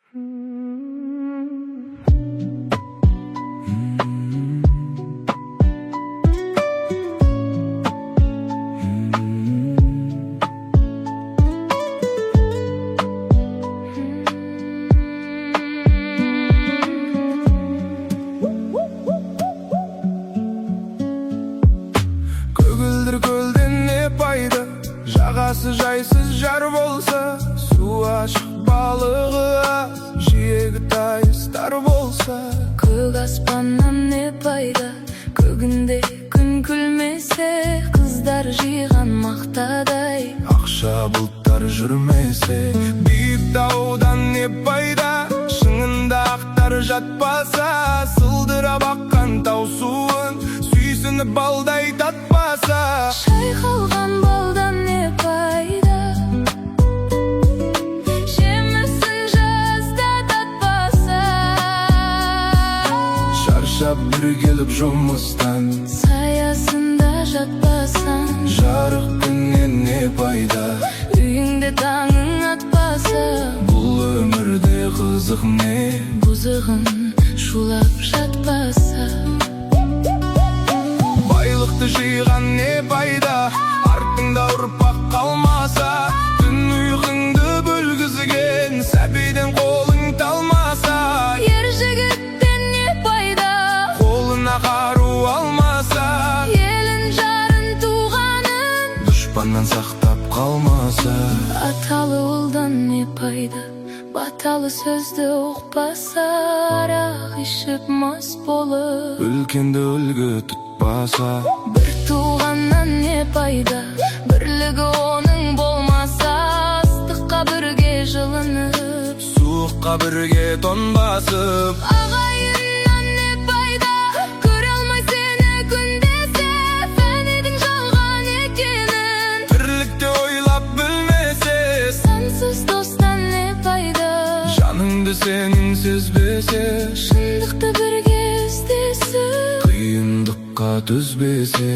Көгілдір көлден не пайда, жағасы жайсыз жар болса? Су ашық, балығы аз, жиегі тайыз, тар болса. Көк аспаннан не пайда, көгінде күн күлмесе? Қыздар жиған мақтадай ақша бұлттар жүрмесе. Биік таудан не пайда, шыңында ақтар жатпаса? Сылдырап аққан тау суын сүйсініп балдай татпаса. Шайқалған балдан не пайда, жемісін жазда татпаса? Шаршап бір келіп жұмыстан, саясында жатпасаң, жарық күннен не пайда, үйіңде таңың атпаса? Бұл өмірде қызық не, бұзығың шулап жатпаса? Байлықты жиған не пайда, артыңда ұрпақ қалмаса? Түн ұйқыңды бөлгізген сәбиден қолың талмаса. Ер жігіттен не пайда, қолына қару алмаса, елін, жарын, туғанын дұшпаннан сақтап қалмаса. Аталы ұлдан не пайда, баталы сөзді ұқпаса? Арақ ішіп мас болып, үлкенді үлгі тұтпаса. Бір туғаннан не пайда, бірлігі оның болмаса? Ыстыққа бірге жылынып, суыққа бірге тон басып. Ағайыннан не пайда, көре алмай сені күндесе? Фәнидің жалған екенін тірлікте ойлап білмесе. Сансыз достан не пайда, жаныңды сенің сезбесе, шындықты бірге іздесіп, қиындыққа төзбесе.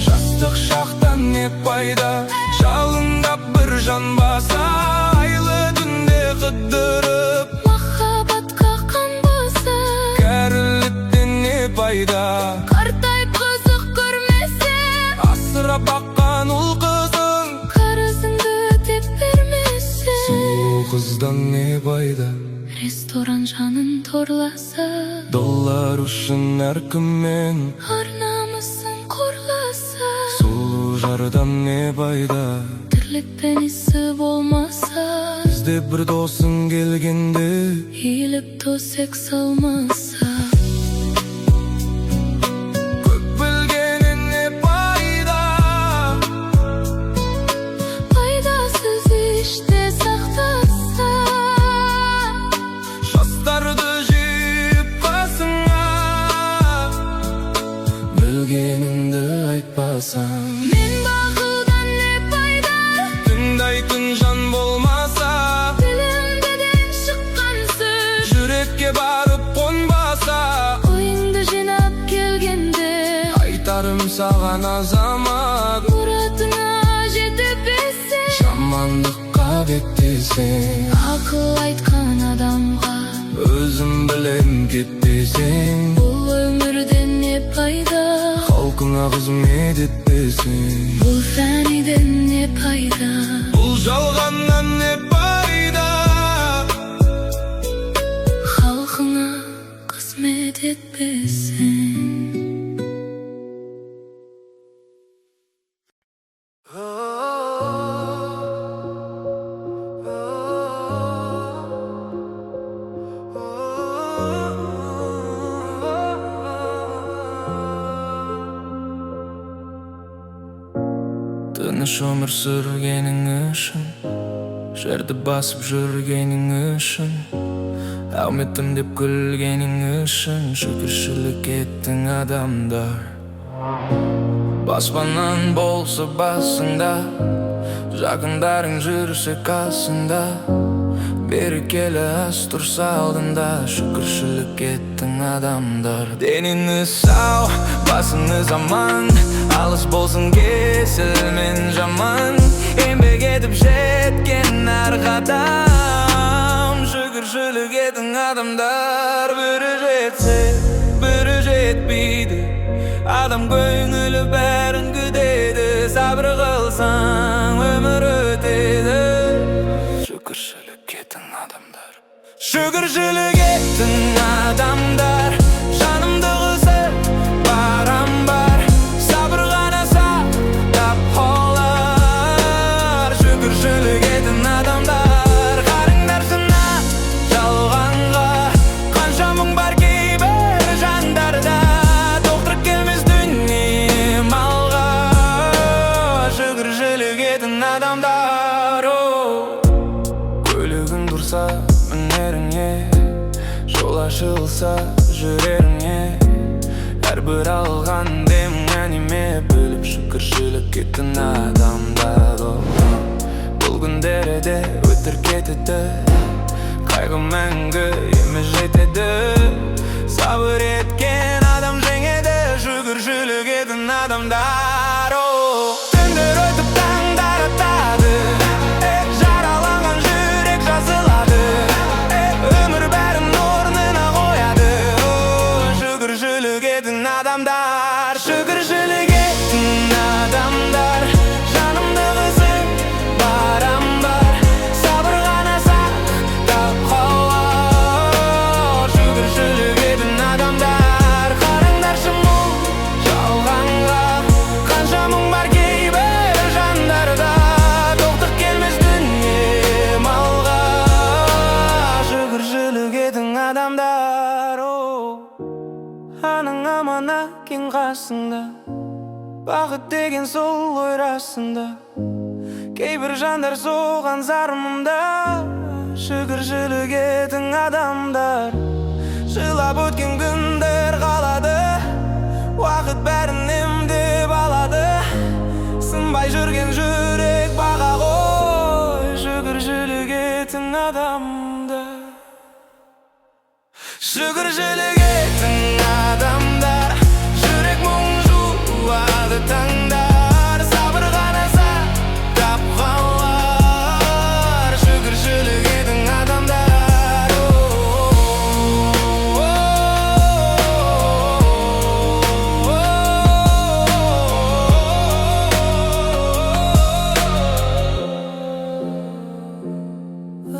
Жастық шақтан не пайда, жалындап бір жанбаса? Айлы түнде қыдырып, махаббатқа қанбаса. Кәріліктен не пайда, қартайып қызық көрмесе, асырап баққан ұл қызың қарызыңды өтеп бермесе. Сұлу қыздан не пайда, ресторан жанын торласа, доллар үшін әркіммен ар намысын қорласа. Сұлу жардан не пайда, тірлікпен ісі болмаса, іздеп бір досың келгенде, иіліп төсек салмаса. Көп білгеннен не пайда, пайдасыз іште сақтаса, жастарды жиып қасыңа, білгеніңді айтпасаң. Мен бақылдан не пайда, тыңдайтын жан болмаса, тілімдіден шыққан сөз жүрекке барып қонбаса. Ойыңды жинап келгенде, айтарым саған, азамат, мұратыңа жетпесең, жамандыққа беттесең, ақыл айтқан адамға өзім білем кет десең. Бұл өмірден не пайда, халқыңа қызмет етпесең. Бұл фәниден не пайда, бұл жалғаннан не пайда, халқыңа қызмет етпесең. Тыныш өмір сүргенің үшін, жерді басып жүргенің үшін, әуметтім деп күлгенің үшін, шүкіршілік еттің адамдар. Баспанаң болса басыңда, жақындарың жүрсе қасыңда, Берекелі ас тұрса алдында, шүкіршілік еттің адамдар. Деніңіз сау, басыңыз аман, алыс болсын кесел мен жаман. Еңбек етіп жеткен әр қадам, шүкіршілік етің, адамдар. Бірі жетсе, бірі жетпейді. Адам көңілі бәрін күтеді. Сабыр қылсаң, өмір өтеді. Шүкіршілік етің, адамдар. Шүкіршілік етің, адамдар. Жанымды қысып барам бар, сабыр ғана сақтап қалар. Шүкіршілік етің, адамдар. Қараңдаршы мына жалғанға, қанша мұң бар кейбір жандарда. Тоқтық келмес дүние малға. Шүкіршілік етің, адамдар, о. Көлігің тұрса мінеріңе, жол ашылса жүреріңе, әрбір алған дем ғанимет біліп, шүкіршілік еттің, адамдар, о. Бұл күндері де өтір кетеді. Қайғы мәңгі емес, жетеді. Сабыр еткен адам жеңеді. Шүкіршілік етін адамдар, о. Түндер өтіп, таңдар атады. Жараланған жүрек жазылады. Өмір бәрін орнына қояды, о. Шүкіршілік етін, адамдар. Шүкіршілік етін, адамдар. Жанымды қысып барам бар, сабыр ғана сақтап қалар. Шүкіршілік етін, адамдар. Қараңдаршы бұл жалғанға, қанша мұң бар кейбір жандарда. Тоқтық келмес дүние малға. Шүкіршілік етің, адамдар, о. Анаң аман, әкең қасыңда. Бақыт деген сол ғой расында. Кейбір жандар соған зар мұнда. Шүкіршілік етің, адамдар. Жылап өткен күндер қалады. Уақыт бәрін емдеп алады. Сынбай жүрген жүрек баға ғой. Шүкіршілік етің, адамдар. Шүкіршілік етің, адамдар. Жүрек мұң жуады таңдар. Сабыр ғана сақтап қалар. Шүкіршілік етің, адамдар. О, о, о.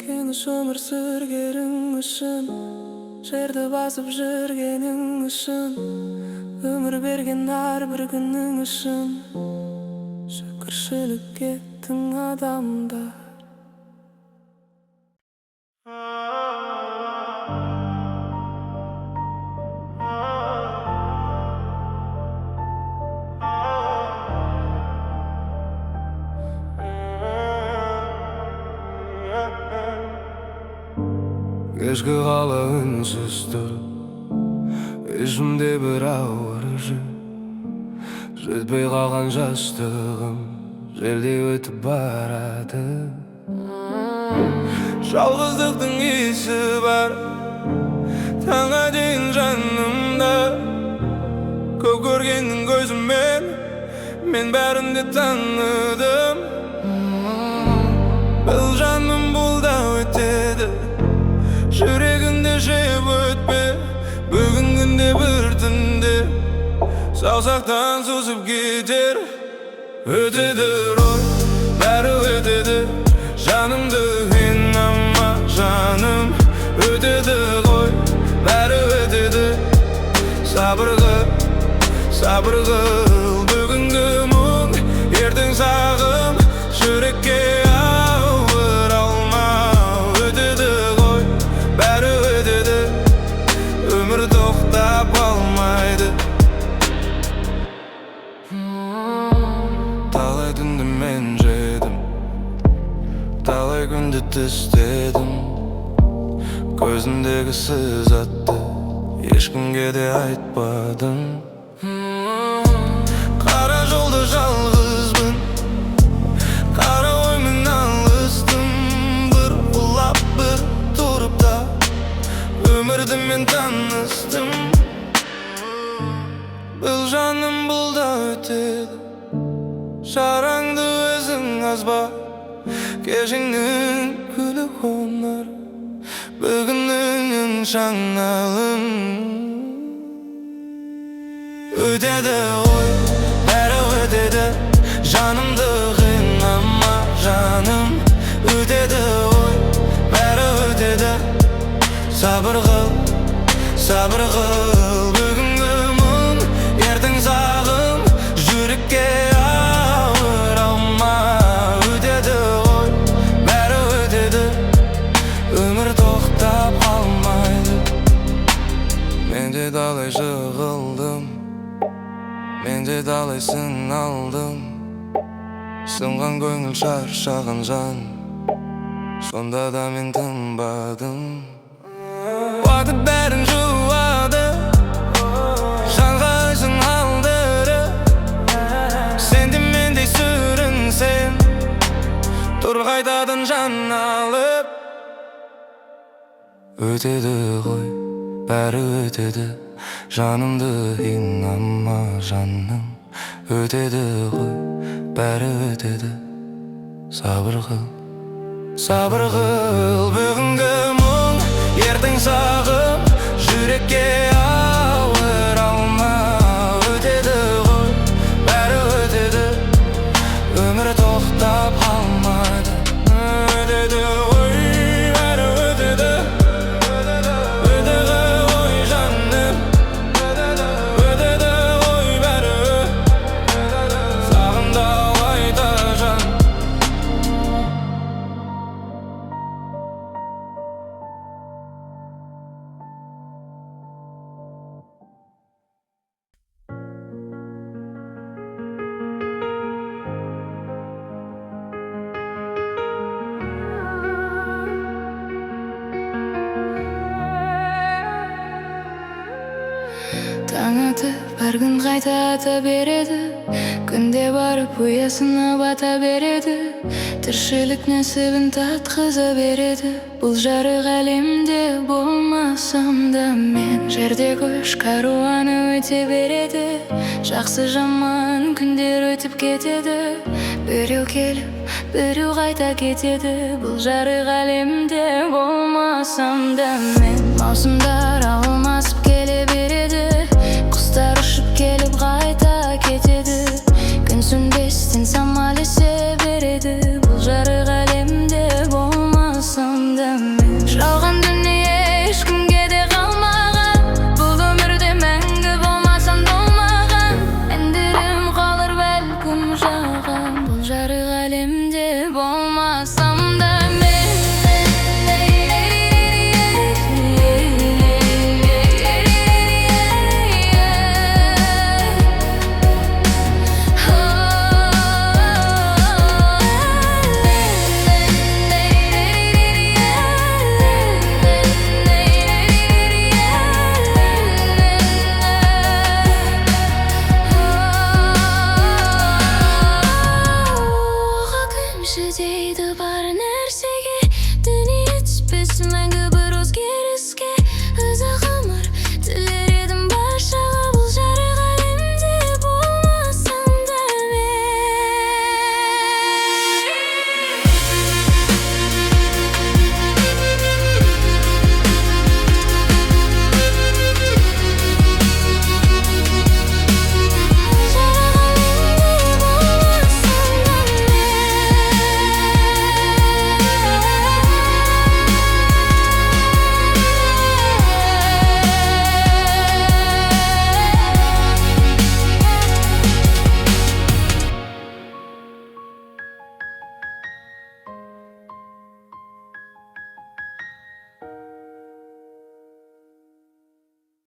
Кеніш өмір сүргенің үшін, жерді басып жүргенің үшін, өмір берген әрбір күнің үшін, шүкіршілік еттің, адамдар. Кешкі қала үнсіз тұр. Ішімде бір ауыр жүк. Жетпей қалған жастығым желдей өтіп барады. Жалғыздықтың иісі бар таңға дейін жанымда. Көп көргеннің көзімен мен бәрін де таныдым. Бұл жаным, бұл да өтеді. Жүрегіңді жеп өтпе. Бүгінгінде бір түнде саусақтан созып кетер. Өтеді рой, бәрі өтеді. Жанымды қинама, жаным. Өтеді ғой, бәрі өтеді. Сабыр қыл, сабыр қыл. Бүгінгі мұң, ертең сағым. Жүрекке ауыр алма. Өтеді ғой, бәрі өтеді. Өмір тоқтап алмайды. Талай түнді мен жедім, талай күнді тістедім. Көзімдегі сызатты ешкімге де айтпадым. Қара жолда жалғызбын. Қара оймен алыстым. Жаным, бұл да өтеді. Жараңды өзің азба. Кешеңнің күлі қонар, бүгіннің жаңалын. Өтеді ғой, бәрі өтеді. Жанымды қинама, жаным. Өтеді ғой, бәрі өтеді. Сабыр қыл, сабыр қыл. Бүгінгі мұң, ертең сағым. Жүрекке ауыр алма. Өтеді ғой, бәрі өтеді. Өмір тоқтап қалмайды. Мен де талай жығылдым, мен де талай сыналдым. Сынған көңіл, шаршаған жан. Сонда да мен тынбадым. Уақыт бәрін жуады, жанға ізін қалдырып. Сен де мендей сүрінсең, тұр қайтадан жан алып. Өтеді ғой, бәрі өтеді. Жанымды қинама, жаным. Өтеді ғой, бәрі өтеді. Сабыр қыл, сабыр қыл. Бүгінгі мұң, ертең сағым. Жүрекке ауыр алма. Өтеді ғой, бәрі өтеді. Өмір тоқтап қалмайды. Өтеді ғой, бәрі өтеді. Өтеді ғой, жаным. Өтеді ғой бәрі. Сағында қайта жан. Таң атып, әр күн қайта ата береді. Күнде барып ұясына бата береді. Тіршілік нәсібін татқыза береді. Бұл жарық әлемде болмасам да мен, жерде көш каруаны өте береді. Жақсы, жаман күндер өтіп кетеді. Біреу келіп, біреу қайта кетеді. Бұл жарық әлемде болмасам да мен. Маусымдар.